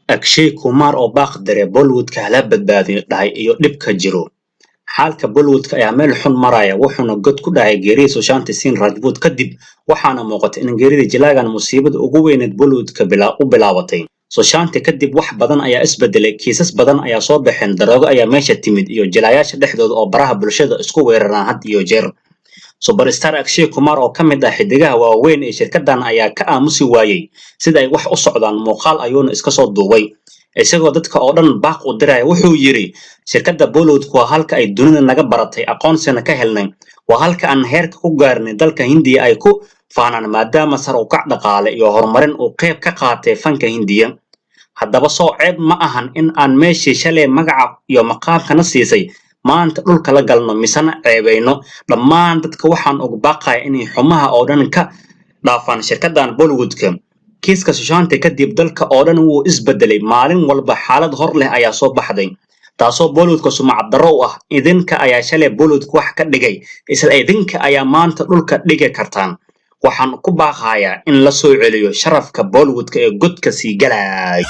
Akshay Kumar oo baaq diray Bollywood-ka hala badbaadiyo dhahay iyo dhibka jiro. Xaalka Bollywood-ka ayaa meel xun maraya, wuxuuna god ku dhacay geerida Sushant Singh Rajput kadib, waxaana muuqata in geerida jilaagan musiibada ugu weyneed Bollywood-ka u bilaabatay. Sushant kadib wax badan ayaa isbedelay, kiisas badan ayaa soo baxeen, daroogo ayaa meesha timid iyo jilaayaasha dhexdooda oo baraha bulshada isku weeraraan had iyo jeer. Superstar Akshay Kumar oo ka mid ah xiddigaha waaweyn ee shirkaddan ayaa ka aamusi waayay sida ay wax u socdaan, muuqaal ayuuna iska soo duubay. Isagoo dadka oo dhan baaq u diraya wuxuu yidhi: "Shirkadda Bollywood waa halka ay dunida naga baratay, aqoonsina ka helnay. Waa halka aan heerka ku gaarnay dalka Hindiya ay ku faanaan, maadaama sare u kac dhaqaale iyo horumarin uu qayb ka qaatay fanka Hindiya. Haddaba soo ceeb ma ahan in aan meeshii shalay magaca iyo maqaamkana siisay maanta dhulka la galno misena ceebayno. Dhammaan dadka waxaan ugu baaqaya inay xumaha oo dhan ka dhaafaan shirkaddan Bollywood-ka. Kiiska Sushant kadib dalka oo dhan wuu isbedelay, maalin walba xaalad hor leh ayaa soo baxday, taasoo Bollywoodka sumcad darro u ah. Idinka ayaa shalay Bollywoodka wax ka dhigay, isla idinka ayaa maanta dhulka dhigi kartaan. Waxaan ku baaqayaa in la soo celiyo sharafka Bollywoodka ee godka sii galaya."